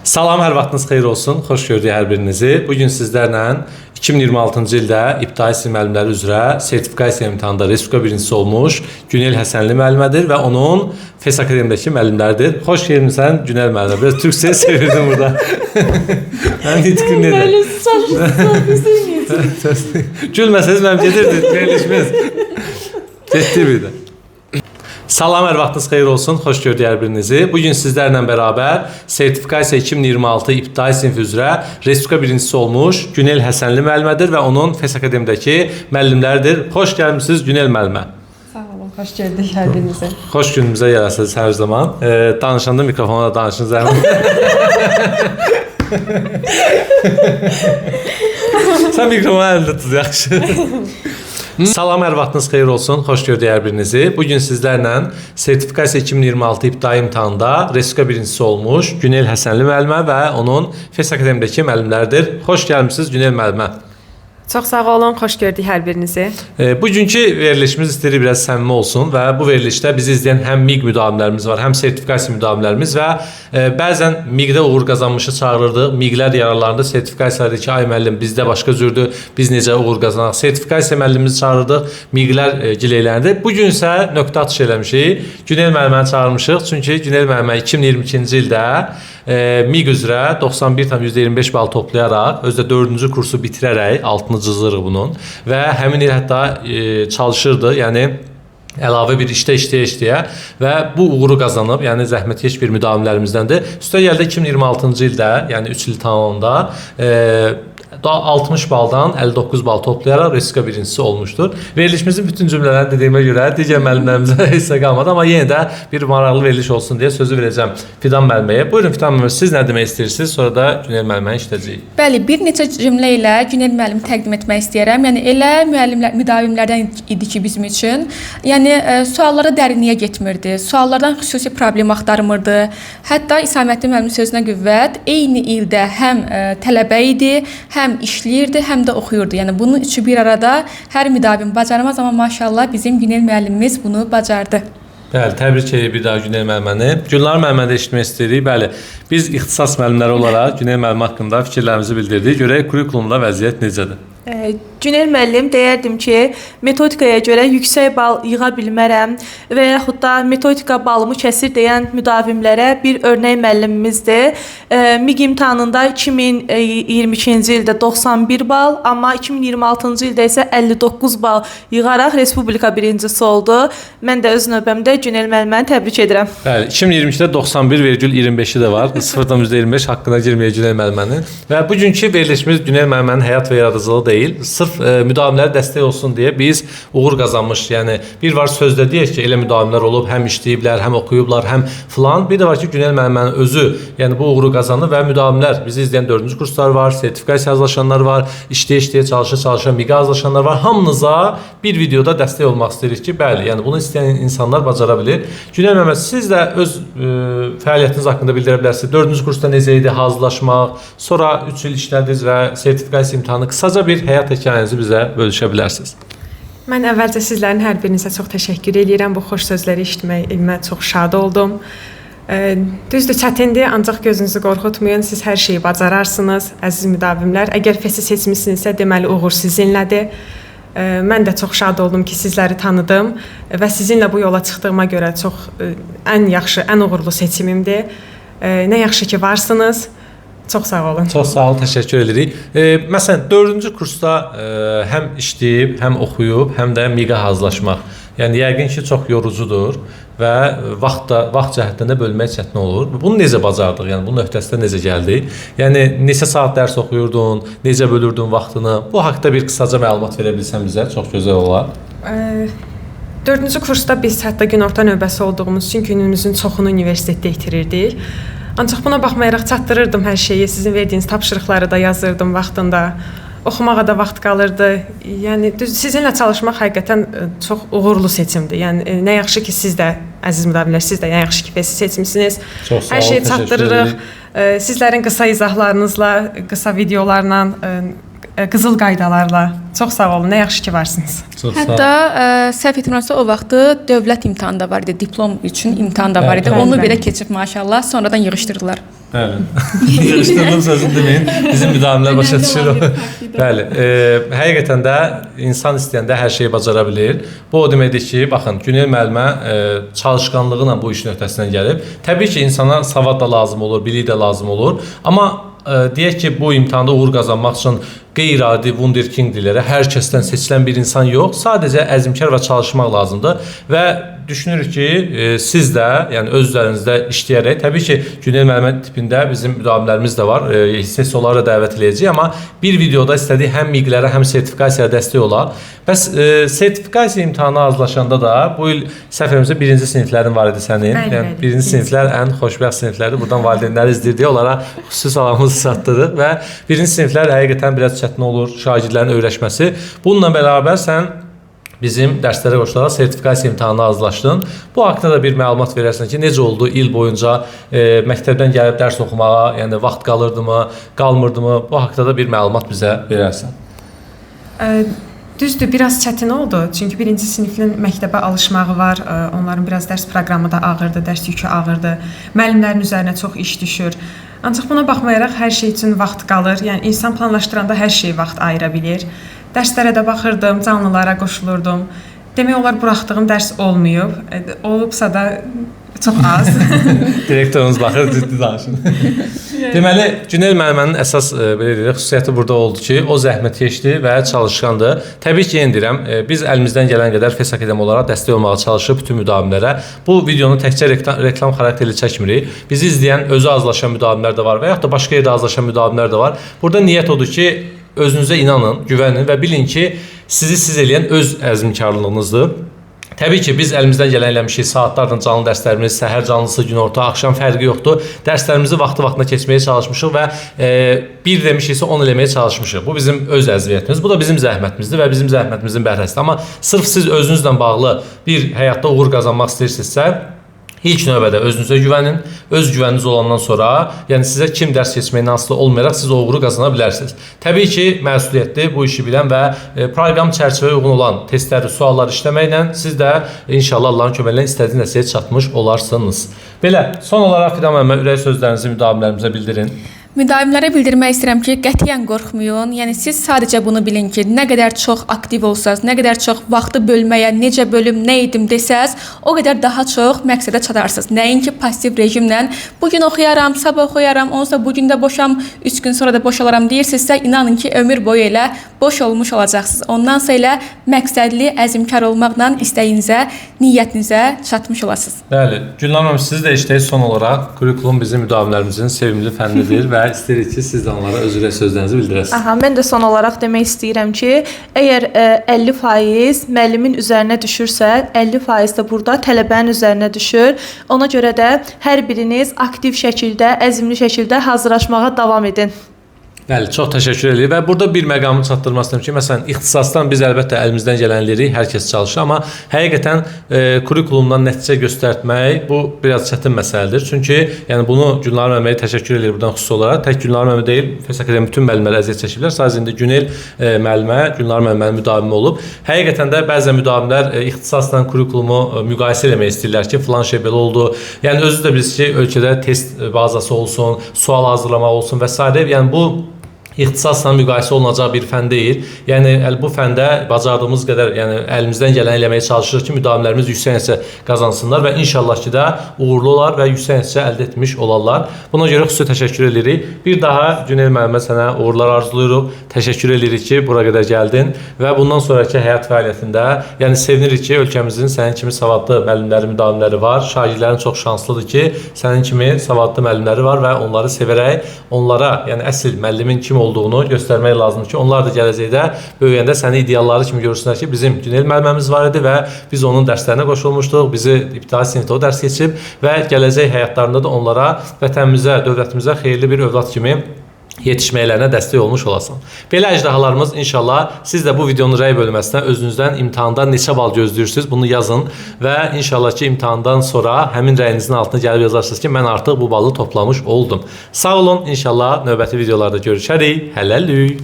Salam, hər vaxtınız xeyir olsun. Xoş gördük hər birinizi. Bu gün sizlərlə 2026-cı ildə ibtidai sinif müəllimləri üzrə sertifikasiya imtahanında Respublika birincisi olmuş Günel Həsənli müəllimədir və onun FES Akademiyadakı müəllimləridir. Xoş gəlmisən Günel müəllimə. Biraz türkçə sevirdim burada. Mən nitqim necə? Müəllim, siz Gülməsəniz mənim gedirdi verilişimiz. Getdi bir də. Salam, hər vaxtınız xeyir olsun. Xoş gördük hər birinizi. Bu gün sizlərlə bərabər sertifikasiya 2026 ibtidai sinif üzrə Respublika birincisi olmuş Günel Həsənli müəllimədir və onun FES Akademiyadakı müəllimləridir. Xoş gəlmisiniz Günel müəllimə. Sağ olun, xoş gördük hər birinizi. Xoş günümüzə gələsiniz hər zaman. Danışanda mikrofona da danışın zəhmət. Sən mikrofonu əlində tut, yaxşı. Salam, hər vaxtınız xeyir olsun. Xoş gördük hər birinizi. Bu gün sizlərlə sertifikasiya 2026 ibtidai imtahanda Respublika birincisi olmuş Günel Həsənli müəllimə və onun FES Akademiyadakı müəllimləridir. Xoş gəlmisiniz Günel müəllimə. Çox sağ olun, xoş gördük hər birinizi. Bugünkü verilişimiz istəyirik biraz səmimi olsun və bu verilişdə bizi izləyən həm MİQ müdavimlərimiz var, həm sertifikasiya müdavimlərimiz və bəzən MİQ-də uğur qazanmışı çağırırdıq. MİQ-lər yararlandı, sertifikasiyalarda ki, ay müəllim bizdə başqa cürdür, biz necə uğur qazanaq? Sertifikasiya müəllimimizi çağırırdıq, MİQ-lər gileylənirdi. Bu gün isə nöqtə atış eləmişik. Günel müəlliməni çağırmışıq, çünki Günel müəllimə 2022-ci ildə MİQ üzrə 91,25 bal toplayaraq, özü də 4-cü kursu bitirərək, altını cızırıq bunun və həmin il hətta çalışırdı, yəni əlavə bir işdə işləyə-işləyə və bu uğuru qazanıb, yəni zəhmətkeş bir müdavimlərimizdəndir. Üstəgəl də 2026-cı ildə, yəni 3 il tamamında daha 60 baldan 59 bal toplayaraq Respublika birincisi olmuşdur. Verilişimizin bütün cümlələrini dediyimə görə digər müəllimlərimizə hissə qalmadı, amma yenə də bir maraqlı veriliş olsun deyə sözü verəcəm Fidan müəlliməyə. Buyurun Fidan müəllimə, siz nə demək istəyirsiniz? Sonra da Günel müəlliməni işləyəcəyik. Bəli, bir neçə cümlə ilə Günel müəllimi təqdim etmək istəyirəm. Yəni elə müəllimlər, müdavimlərdən idi ki bizim üçün. Yəni suallara dərinliyə getmirdi. Suallardan xüsusi problem axtarmırdı. Hətta İsaməddin müəllimin sözünə qüvvət, eyni ildə həm tələbə idi, həm işləyirdi, həm də oxuyurdu. Yəni bunun üçü bir arada hər müdavim bacarmaz, amma maşallah bizim Günel müəllimimiz bunu bacardı. Bəli, təbrik edirik bir daha Günel müəlliməni. Gülnar müəlliməni də eşitmək istəyirik. Bəli, biz ixtisas müəllimləri olaraq Günel müəllimə haqqında fikirlərimizi bildirdik. Görək kurikulumda vəziyyət necədir? Günel müəllim, deyərdim ki, metodikaya görə yüksək bal yığa bilmərəm və yaxud da metodika balımı kəsir deyən müdavimlərə bir örnək müəllimimizdir. MİQ imtahanında 2022-ci ildə 91 bal, amma 2026-cı ildə isə 59 bal yığaraq Respublika birincisi oldu. Mən də öz növbəmdə Günel müəlliməni təbrik edirəm. Bəli, 2022-də 91,25-i də var. 0,25 haqqına girməyə Günel müəllimənin. Və bugünkü verilişimiz Günel müəllimənin həyat və yaradıcılığı deyil. Sırf müdavimlərə dəstək olsun deyə biz uğur qazanmış, yəni bir var sözdə deyək ki, elə müdavimlər olub, həm işləyiblər, həm oxuyublar, həm filan. Bir də var ki, Günel müəllimənin özü, yəni bu uğuru qazanır və müdavimlər, bizi izləyən 4-cü kurslar var, sertifikasiya hazırlaşanlar var, işləyə-işləyə, çalışa-çalışa MİQ hazırlaşanlar var. Hamınıza bir videoda dəstək olmaq istəyirik ki, bəli, yəni bunu istəyən insanlar bacara bilir. Günel müəllimə, siz də öz fəaliyyətiniz haqqında bildirə bilərsiniz. 4-cü kursda necə idi hazırlaşmaq, sonra 3 il işlədiniz və sertifikasiya imtahanı, qısaca bir həyat hekayənizi bizə bölüşə bilərsiniz. Mən əvvəlcə sizlərin hər birinizə çox təşəkkür eləyirəm. Bu xoş sözləri eşitməyimə çox şad oldum. Düzdür, çətindir, ancaq gözünüzü qorxutmayın. Siz hər şeyi bacararsınız, əziz müdavimlər. Əgər FES-i seçmisinizsə, deməli uğur sizinlədir. Mən də çox şad oldum ki, sizləri tanıdım və sizinlə bu yola çıxdığıma görə çox ən yaxşı, ən uğurlu seçimimdir. Nə yaxşı ki varsınız. Çox sağ olun. Çox sağ olun, təşəkkür edirik. Məsələn, 4-cü kursda həm işləyib, həm oxuyub, həm də MİQ-ə hazırlaşmaq. Yəni yəqin ki, çox yorucudur və vaxt cəhətdən də bölmək çətin olur. Bunu necə bacardıq? Yəni bunun öhdəsindən necə gəldik? Yəni neçə saat dərs oxuyurdun, necə bölürdün vaxtını? Bu haqda bir qısaca məlumat verə bilsən bizə çox gözəl olar. 4-cü kursda biz hətta günorta növbəsi olduğumuz üçün günümüzün çoxunu universitetdə itirirdik. Ancaq buna baxmayaraq çatdırırdım hər şeyi. Sizin verdiyiniz tapşırıqları da yazırdım vaxtında. Oxumağa da vaxt qalırdı. Yəni düz sizinlə çalışmaq həqiqətən çox uğurlu seçimdir. Yəni nə yaxşı ki siz də əziz müdavimlər, siz də nə yaxşı ki FES-i seçmisiniz. Çox sağ Hər olun, şeyi təşəkkür çatdırırıq. edirik. Sizlərin qısa izahlarınızla, qısa videolarla, qızıl qaydalarla. Çox sağ olun. Nə yaxşı ki varsınız. Çox sağ olun. Hətta səhv etmirəmsə o vaxtı dövlət imtahanı da var idi, diplom üçün imtahan da var idi. Bəli, Onu bəli. belə keçib maşallah, sonradan yığışdırdılar. Bəli. Yığışdırdım sözünü deməyin. Bizim müdavimlər başa düşür. Bəli. Həqiqətən də insan istəyəndə hər şeyi bacara bilir. Bu o deməkdir ki, baxın, Günel müəllimə çalışqanlığı ilə bu işin öhdəsindən gəlib. Təbii ki, insana savad da lazım olur, bilik də lazım olur. Amma deyək ki, bu imtahanda uğur qazanmaq üçün qeyri-adi wunderkind deyirlər. Hər kəsdən seçilən bir insan yox, sadəcə əzmkar və çalışmaq lazımdır və düşünürük ki, siz də, yəni öz üzərinizdə işləyərək, təbii ki, Günel müəllimə tipində bizim müdavimlərimiz də var. Hissəsi onları da dəvət eləyəcəyik, amma bir videoda istədik həm miqlərə, həm sertifikasiyaya dəstək olaq. Bəs sertifikasiya imtahanı hazırlaşanda da bu il səhv eləmirəmsə birinci siniflərin var idi sənin. Bəli, yəni bəli. birinci siniflər ən xoşbəxt siniflərdir. Buradan valideynləri izləyir deyə onlara xüsusi salamımızı çatdırırıq və birinci siniflər həqiqətən biraz çətin olur şagirdlərin öyrəşməsi. Bununla bərabər sən bizim dərslərə qoşularaq sertifikasiya imtahanına hazırlaşdın. Bu haqqda da bir məlumat verərsən ki, necə oldu il boyunca məktəbdən gəlib dərs oxumağa, yəni vaxt qalırdımı, qalmırdımı? Bu haqqda da bir məlumat bizə verərsən. Düzdür, biraz çətin oldu. Çünki birinci sinifin məktəbə alışmağı var. Onların biraz dərs proqramı da ağırdır, dərs yükü ağırdır. Müəllimlərin üzərinə çox iş düşür. Ancaq buna baxmayaraq hər şey üçün vaxt qalır. Yəni insan planlaşdıranda hər şeyə vaxt ayıra bilir. Dərslərə də baxırdım, canlılara qoşulurdum. Demək olar buraxdığım dərs olmayıb. Olubsa da çox az. Direktorumuz baxır, ciddi danışın. Deməli, Günel müəllimənin əsas belə deyək, xüsusiyyəti burada oldu ki, o zəhmətkeşdir və çalışqandır. Təbii ki, yenə deyirəm, biz əlimizdən gələn qədər FES Akademi olaraq dəstək olmağa çalışırıq bütün müdavimlərə. Bu videonu təkcə reklam xarakterli çəkmirik. Bizi izləyən özü azlaşan müdavimlər də var və yaxud da başqa yerdə azlaşan müdavimlər də var. Burada niyyət odur ki, özünüzə inanın, güvənin və bilin ki, sizi siz eləyən öz əzmkarlığınızdır. Təbii ki, biz əlimizdən gələn eləmişik. Saatlarla canlı dərslərimiz, səhər canlısı, günorta, axşam fərqi yoxdur. Dərslərimizi vaxtı-vaxtında keçməyə çalışmışıq və bir demişiksə 10 eləməyə çalışmışıq. Bu bizim öz əziyyətimiz, bu da bizim zəhmətimizdir və bizim zəhmətimizin bəhrəsidir. Amma sırf siz özünüzlə bağlı bir həyatda uğur qazanmaq istəyirsinizsə, ilk növbədə özünüzə güvənin. Öz güvəniniz olandan sonra, yəni sizə kim dərs keçməkdən asılı olmayaraq siz o uğuru qazana bilərsiniz. Təbii ki, məsuliyyətli, bu işi bilən və proqram çərçivəyə uyğun olan testləri, sualları işləməklə siz də inşallah Allahın köməyi ilə istədiyiniz nəticəyə çatmış olarsınız. Belə, son olaraq Fidan müəllimə ürək sözlərinizi müdavimlərimizə bildirin. Müdavimlərə bildirmək istəyirəm ki, qətiyyən qorxmayın. Yəni siz sadəcə bunu bilin ki, nə qədər çox aktiv olsaz, nə qədər çox vaxtı bölməyə, necə bölüm, nə edim desəz, o qədər daha çox məqsədə çatarsınız. Nəinki pasiv rejimlə bu gün oxuyaram, sabah oxuyaram, onsa bu gün də boşam, 3 gün sonra da boşalaram deyirsinizsə, inanın ki, ömür boyu elə boş olmuş olacaqsınız. Ondansa elə məqsədli, əzmkar olmaqla istəyinizə, niyyətinizə çatmış olasınız. Bəli, Gülnar müəllim, sizi də işləyək son olaraq. Kurikulum bizim müdavimlərimizin sevimli fənnidir və istəyirik ki, siz də onlara öz ürək sözlərinizi bildirəsiniz. Aha, mən də son olaraq demək istəyirəm ki, əgər 50% müəllimin üzərinə düşürsə, 50% də burada tələbənin üzərinə düşür. Ona görə də hər biriniz aktiv şəkildə, əzmli şəkildə hazırlaşmağa davam edin. Bəli, çox təşəkkür edirik və burada bir məqamı çatdırmaq istəyirəm ki, məsələn, ixtisasdan biz əlbəttə əlimizdən gələni eləyirik, hər kəs çalışır, amma həqiqətən kurikulumdan nəticə göstərtmək bu biraz çətin məsələdir. Çünki yəni bunu Gülnar müəlliməyə təşəkkür edirik buradan xüsusi olaraq. Tək Gülnar müəllimə deyil, FES Akademi bütün müəllimlər əziyyət çəkiblər. Sadəcə indi Günel müəllimə, Gülnar müəllimənin müdavimi olub. Həqiqətən də bəzən müdavimlər ixtisasla kurikulumu müqayisə eləmək istəyirlər ki, filan şey belə oldu. Yəni özünüz də bilirsiniz ki, ölkədə test bazası olsun, sual hazırlamaq olsun və s. Yəni bu ixtisasla müqayisə olunacaq bir fən deyil. Yəni bu fəndə bacardığımız qədər, yəni əlimizdən gələni eləməyə çalışırıq ki, müdavimlərimiz yüksək nəticə qazansınlar və inşallah ki də uğurlu olar və yüksək nəticə əldə etmiş olarlar. Buna görə xüsusi təşəkkür edirik. Bir daha Günel müəllimə sənə uğurlar arzulayırıq. Təşəkkür edirik ki, bura qədər gəldin və bundan sonrakı həyat fəaliyyətində, yəni sevinirik ki, ölkəmizin sənin kimi savadlı müəllimləri, müdavimləri var. Şagirdlərin çox şanslıdır ki, sənin kimi savadlı müəllimləri var və onları sevərək onlara, yəni əsl müəllimin kim olduğunu göstərmək lazımdır ki, onlar da gələcəkdə böyüyəndə səni idealları kimi görsünlər ki, bizim Günel müəlliməmiz var idi və biz onun dərslərinə qoşulmuşduq, bizi ibtidai sinifdə o dərs keçib və gələcək həyatlarında da onlara vətənimizə, dövlətimizə xeyirli bir övlad kimi yetişməklərinə dəstək olmuş olasan. Belə əjdahalarımız inşallah siz də bu videonun rəy bölməsinə özünüzdən imtahanda neçə bal gözləyirsiniz bunu yazın və inşallah ki imtahandan sonra həmin rəyinizin altına gəlib yazarsınız ki, mən artıq bu balı toplamış oldum. Sağ olun, inşallah növbəti videolarda görüşərik. Hələlik.